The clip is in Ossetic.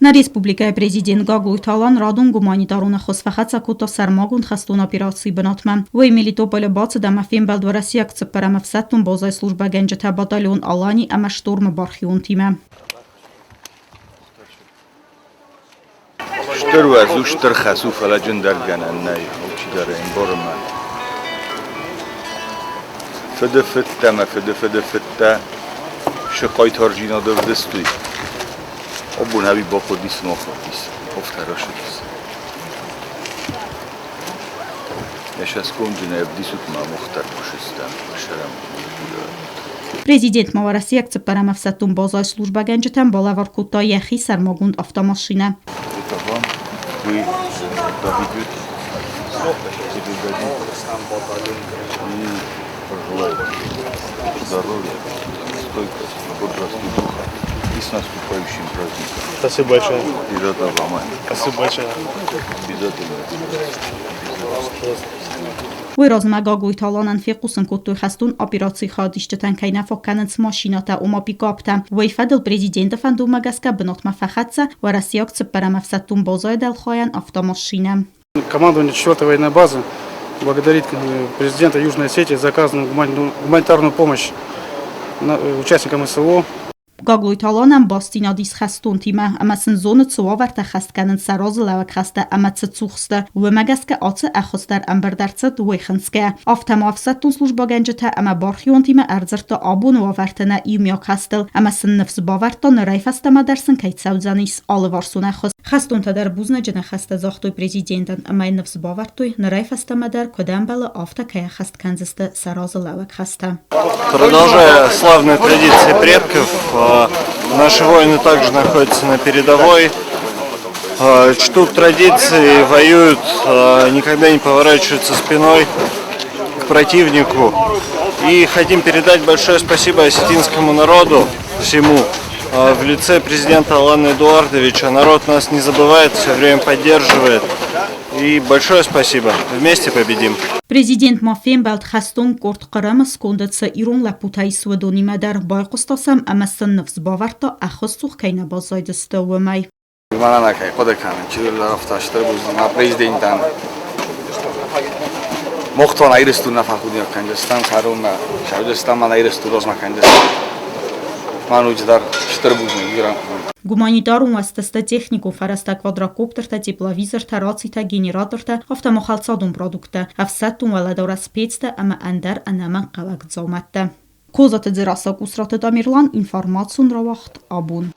Нӕ республикӕйы президент Гаглойты Алан радон гуманитарон ӕххуыс фӕхӕццӕ кодта сӕрмагонд хӕстон операцийы бынатмӕ. Уый Мелитополы бацыд ӕмӕ фембӕлд уӕрӕсейаг цыппӕрӕм ӕфсӕддон базӕйы службӕгӕнджытӕ батальон «Алани» ӕмӕ «Шторм»-ы бархионтимӕ. Стыр уӕз у стыр хӕс у, фӕлӕ джындӕр гӕнӕн нӕй, алчидӕр ӕй ӕмбары мӕ. Фыды фыдтӕ мӕ фыды фыды фыдтӕ шы хъайтардзинад ӕвдыстой. Абон ӕви бахъуыдис нахъуыдис, афтӕ рӕсыдис. Йӕ сӕсгомджынӕй ӕвдисут мӕ мах дӕр куы сыстӕм, сӕрӕм. Президент ма уӕрӕсейаг цыппӕрӕм ӕфсӕддон базӕйы службӕгӕнджытӕн балӕвар кодта йӕхи сӕрмагонд автомашинӕ. Это вам вы доведете, передадите и пожелаете здоровья, стойкости, бодрости духа и с наступающим праздником. Спасибо большое. Обязательно вам. Спасибо большое. Обязательно. Уый размӕ Гаглойты Аланӕн фехъусын кодтой хӕстон операцийы хайадисджытӕн кӕй нӕ фаг кӕнынц машинӕтӕ, ома пикаптӕ. Уый фӕдыл президенты фӕндонмӕ гӕсгӕ бынатмӕ фӕхӕццӕ уӕрӕсейаг цыппӕрӕм ӕфсӕддон базӕйы дӕлхайӕн автомашинӕ. Командование 4-й военной базы благодарит президента Южной Осетии за оказанную гуманитарную помощь участникам СВО. Гаглойты Аланӕн бастдзинад ис хӕстонтимӕ ӕмӕ сын зоны, цы уавӕртӕ хӕст кӕнынц сӕ разылӕууӕг хӕстӕ ӕмӕ цы цух сты, уымӕ гӕсгӕ ацы ӕххуыс дӕр ӕмбырд ӕрцыд уый хынцгӕ. Афтӕ ма ӕфсӕддон службӕгӕнджытӕ ӕмӕ бархионтимӕ ӕрдзырдта абоны уавӕрты нӕ иумиаг хӕстыл ӕмӕ сын ныфс бавӕрдта, нырӕй фӕстӕмӕ дӕр сын кӕй цӕудзӕнис алыварсон ӕххуыс. Хӕстонтӕ дӕр бузныджы ныхӕстӕ загътой президентӕн ӕмӕ йын ныфс бавӕрдтой, нырӕй фӕстӕмӕ дӕр куыд ӕмбӕлы, афтӕ кӕй ӕххӕст кӕндзысты сӕ разылӕууӕг хӕстӕ. Продолжая славные традиции предков, наши воины также находятся на передовой, чтут традиции, воюют, никогда не поворачиваются спиной к противнику. И хотим передать большое спасибо осетинскому народу всему в лице президента Алана Эдуардовича. Народ нас не забывает, все время поддерживает. И большое спасибо. Вместе победим. Президент ма фембӕлд хӕстон къорд Хъырымы сконды цы ирон лӕппутӕ ис, уыдонимӕ дӕр байхъуыста сӕм ӕмӕ сын ныфс бавӕрдта, ӕххуысцух кӕй нӕ баззайдысты, уымӕй. Мӕнӕ кӕй хъуыды кӕнын, чидӕр афтӕ стыр бузныг мӕ президентӕн. Мохтон Ирыстон нӕ фӕхудинаг кӕндзыстӕм, царунмӕ цӕудзыстӕм, мӕнӕ Ирыстон розмӕ кӕндзыстӕм. Мӕн уыдзӕн стыр бузныг Иран. Гуманитарон уӕзтӕ техникон фӕрӕзтӕ, квадрокоптертӕ, тепловизортӕ, рацитӕ, генератортӕ, афтӕ ма хӕлцадон продукттӕ, ӕфсӕддон уӕлӕдарӕс пецтӕ ӕмӕ ӕндӕр ӕнӕмӕнгхъӕуӕг дзаумӕттӕ. Козаты Дзерассӕ Къусраты Тамерлан информацион рауагъд абон.